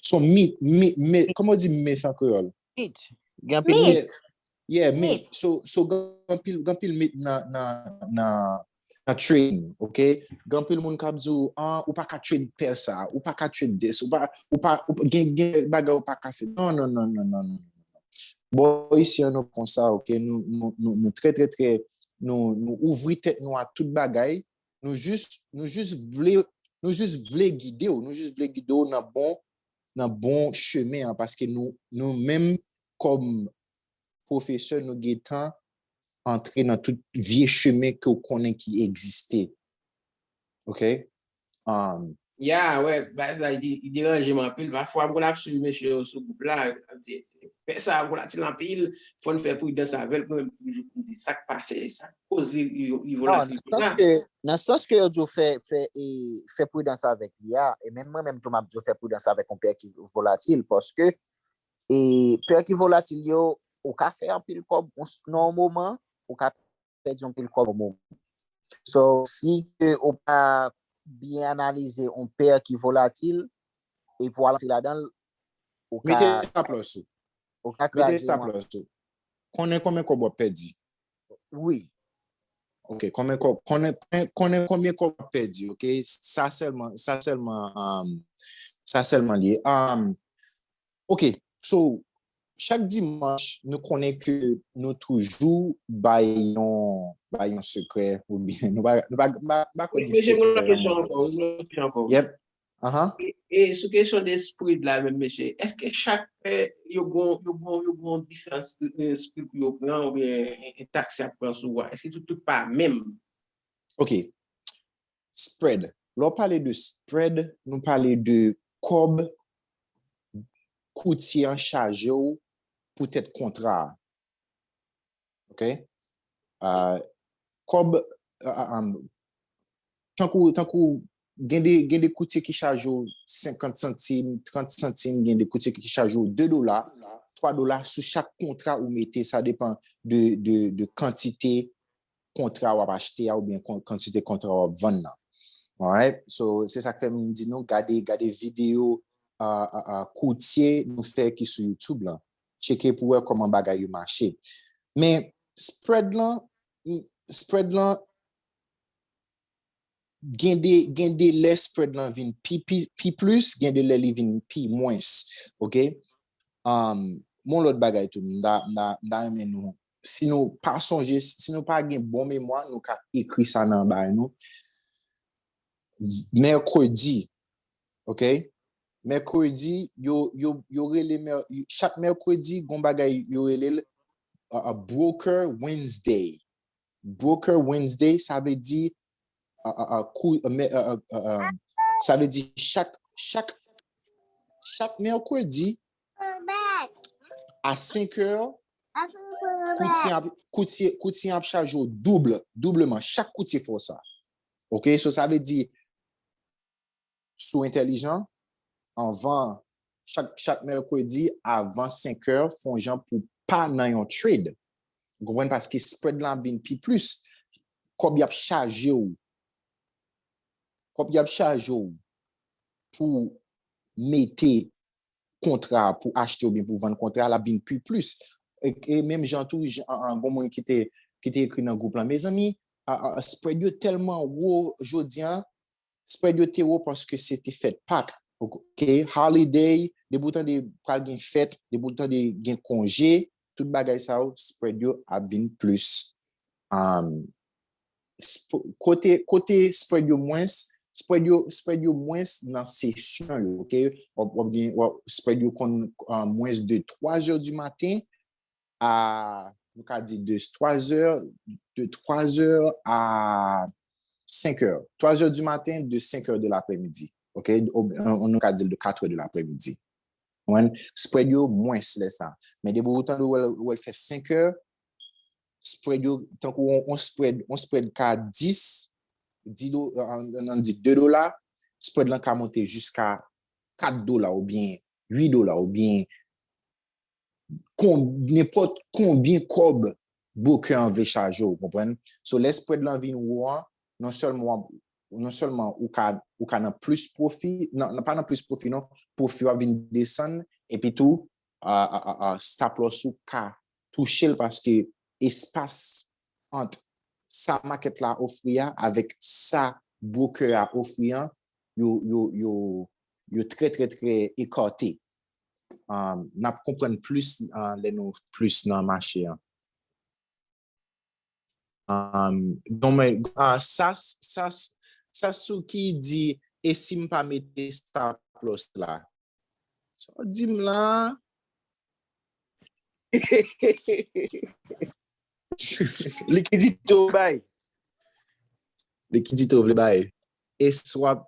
son mit mit mit kòman w di mif an kreyòl? Mit. Gen anpil mit. Yeah, mit. So so gen anpil gen anpil mit nan nan nan nan trading, ok? Gen anpil moun k ap di w, ah, ou pa ka trade pè sa, ou pa ka trade this, ou pa ou pa ou, gen gen bagay ou pa ka fè. Non, non, non, non, non, non. Bò isi an nou konsa, ok? Nou nou nou nou trè trè trè nou nou ouvri tèt nou a tout bagay. Nou jis nou jis vle nou jis vle gide w, nou jis vle gide w nan bon nan bon chemen an paske nou nou menm kòm pwofesè nou gentan antre nan tout vye chemen ke w konnen ki egziste. Ok? Um, Ya, wè, bagay sa li li deranje m anpil. Pafwa m konn ap swiv mesye yo sou gwoup la, yo ap di fè sa volatil anpil, fò n fè pridans avè l. Mwen menm toujou m di sa k pase, sa k koz li li li Non, volatil nan konsa. sans ke nan sans ke yo di w fè fè e fè pridans avèk li a, e menm mwen menm tou m ap di w fè pridans avèk yon pè ki volatil paske e pè ki volatil yo ou ka fè anpil kòb yon s- nan yon moman, ou ka pèdi anpil kòb yon moman. So si ke ou pa byen analize yon pè ki volatil epi w al antre ladan l, ou mete ka stop loss ou. ou ka Mete kraze stop yon loss ou. Konnen konbyen kòb w ap pèdi. Wi. Ok, konbyen kòb konnen konnen konnen konbyen kòb w ap pèdi, ok? Sa sèlman sa sèlman um, sa sèlman li ye. Um, ok, so chak dimanch nou konnen ke nou toujou bay yon bay yon sekrè oubyen nou pa nou pa nou pa nou pa kwè gen Mesye, mwen sekrè kesyon nan ankò, mwen kesyon ankò. Yep. Aha. E, e sou kesyon de spread la menm mesye, èske chak pè yo gon yo gon yo gon diferans eh, spread pou yo pran oubyen eh, eh, taks y ap pran sou a? Èske tout tout pa menm? Ok. Spread. Lè w pale de spread, nou pale de kòb koutye an chaje w poutèt kontra a. Ok? Uh, kòb uh, uh, um, tankou tankou gen de gen de koutye ki chaje w senkant santim, trant santim, gen de koutye ki chaje w de dola, twa dola sou chak kontra ou mete, sa depan de de de kantite kontra w ap achte a oubyen kantite kontra w ap vann nan. Alright? So se sa k fè m di nou gade gade videyo uh, uh, uh, koutye nou fè ki sou YouTube la. Tcheke pou wè kòman bagay yo mache. Men spread lan spread lan gen de gen de lè spread lan vin pi pi pi plis, gen de lè li vin pi mwens. Ok? Um, mon lòt bagay tou m ta m ta m ta renmen nou si nou pa sonje si nou pa gen bon memwa nou ka ekri sa nan bagay nou. Mèkredi, ok? Mèkredi yo yo yo rele chak mèkredi gon bagay yo rele l uh, uh, broker Wednesday. Broker Wednesday sa vle di uh, uh, uh, kou, uh, me- uh, uh, uh, uh, sa vle di chak chak chak mèkredi a senk è koutye ap koutye koutye ap chaje w doub doubleman chak koutye fè w sa. Ok, so sa vle di si w entèlijan, anvan chak chak mèkredi avan senk è, fè yon jan pou pa nan yon trade. Ou konprann? Paske spread lan ap vin pi plis. Kòb y ap chaje w. Kòb y ap chaje w pou mete kontra pou achte oubyen pou vann kontra, l ap vin pi plis. E, e menm jan tou, jan, an, an, gon moun ki te, ki te ekri nan gwoup lan, mezanmi, a, a, spread yo tèlman wo jodi a, spread yo te wo paske se te fèt Pak, ok, holiday, depi w tande pral gen fèt, depi w tande gen konje, tout bagay sa yo, spread yo ap vin plis. Um, sp- kote, kote spread yo mwens, spread yo, spread yo mwens nan sesyon yo, ok? W ap, w ap gen, w ap, spread yo konn, uh, mwens de twa zè di maten a, nou ka di de twa zè, de twa zè a senk è. Twa zè di maten, de senk è de lapremidi, ok? Ou, nou ka di l de kat è de lapremidi. Ou konprann? Spread yo mwens lè sa. Men depi w tande w wè l, w wè l fè senk è, spread yo, tankou on, on spread, on spread ka dis, dis do, an, an, an di de dola, spread lan ka monte jiska kat dola oubyen uit dola oubyen kon, nenpòt konbyen kòb broker an vle chaje w, konprann? So, lè spread lan vin wo an, non sèlman w ap, non sèlman ou ka, ou ka nan plis pwofi, nan, nan, pa nan plis pwofi non, pwofi w ap vin desann, epi tou, a, a, a, a, stop loss ou ka touche l paske espas ant sa makèt la ofri a avèk sa broker a ofri an, yo, yo, yo, yo trè, trè, trè ekate. Um, n ap konprann plis, uh, lè nou plis nan mache an. Um, donk, men, uh, sa, sa, sa sou ki di, e si m pa mete stop loss la? Sa w di m la? Likidite w bay. Likidite w vle bay. E swap.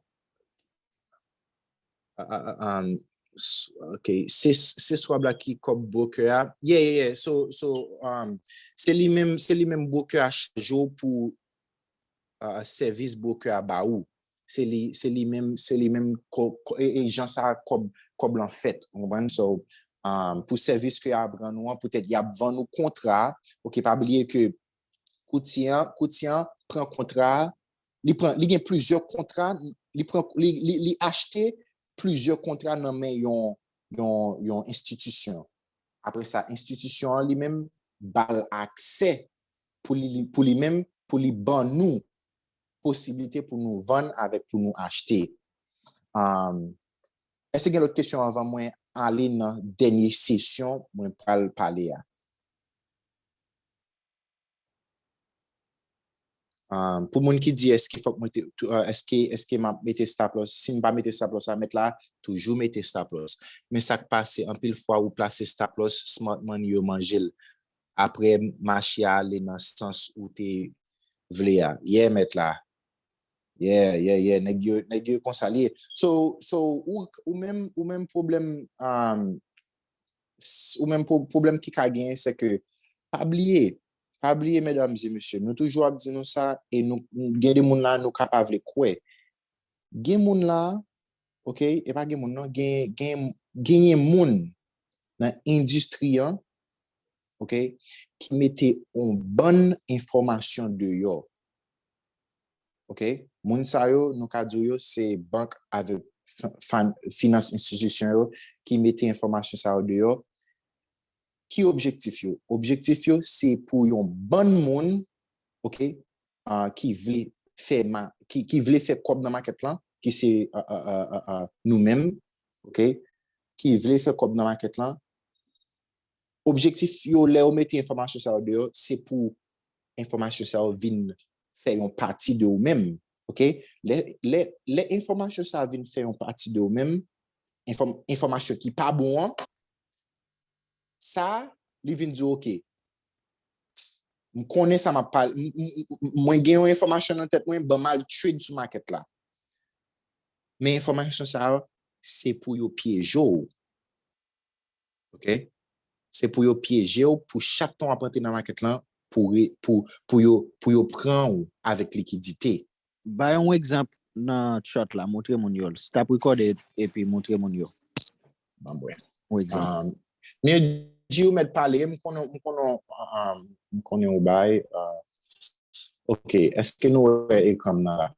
Ah, ah, ah, um, s- ok. Se, se swap la ki kòb broker a. Yeah, yeah, yeah. So, so, um, se li menm, se li menm broker a chaje w pou uh, sèvis broker a ba ou. Se li, se li menm, se li menm ko- ko- e, e jan sa kòb, kòb lan fèt. Ou konprann? So, um, pou sèvis ke y ap rann ou an, poutèt y ap vann ou kontra, ok, pa bliye ke koutye an, koutye an pran kontra, li pran, li gen plizyè kontra, li pran, li, li, li achte plizyè kontra nan men yon, yon, yon enstitisyon. Apre sa, enstitisyon an li menm ba l aksè pou li, pou li menm, pou li ban nou posiblite pou nou vann avèk pou nou achte. Um, èske gen lòt kesyon anvan mwen ale nan dènye sesyon mwen pral pale a? Um, pou moun ki di èske fòk mwen te, tou- uh, èske, èske m ap mete stop loss, si m pa mete stop loss la, mèt la toujou mete stop loss. Men sa k pase, anpil fwa ou plase stop loss, smart money yo manje l. Apre mache a ale nan sans ou te vle a. Yeah, mèt la. Yeah, yeah, yeah. Nèg yo, nèg yo konsa l ye. So, so ou, ou menm, ou menm pwoblèm, um, s- ou menm pwo- pwoblèm ki ka genyen, se ke pa bliye, pa bliye, medam e mesye, nou toujou ap di nou sa, e nou, gen de moun la, nou ka pa vle kwè. Gen moun la, ok, e pa gen moun non, gen, gen, genyen moun nan endistri an, ok, ki mete on bann enfòmasyon deyò. Ok? Moun sa yo, nou ka di w yo, se bank avèk fa- fa- finans enstitisyon yo ki mete enfòmasyon sa yo deyò. Ki objektif yo? Objektif yo, se pou yon bann moun, ok, ah, ki vle fè ma- ki, ki vle fè kòb nan makèt lan, ki se ah, ah, ah, ah, ah, nou menm, ok, ki vle fè kòb nan makèt lan, objektif yo, lè yo mete enfòmasyon sa yo deyò, se pou enfòmasyon sa yo vin fè yon pati de ou menm. Ok? Lè, lè, lè enfòmasyon sa yo vin fè yon pati de ou menm, enfòm- enfòmasyon ki pa bon an, sa, li vin di, ok, m konnen sa m ap pale, m- m- m- mwen gen yon enfòmasyon nan tèt mwen, ban m al trade sou makèt la. Men enfòmasyon sa yo, se pou yo pyeje w. Ok? Se pou yo pyeje w, pou chak tan w ap rantre nan makèt lan, pou, re- pou, pou, yo, pou yo pran w avèk likidite. Bay yon egzanp nan chart la, montre moun yo. Stop recording epi montre moun yo. Ban m wè. Yon egzanp. Um, Mirdji, ou mèt pale, m konnen, m konnen, um, m konnen ou bay. Uh, ok, èske nou wè ekran m nan la?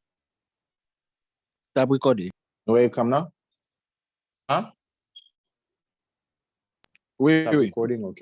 Stop recording. Nou wè ekran m nan? An? Wi, Stop wi. Recording, ok.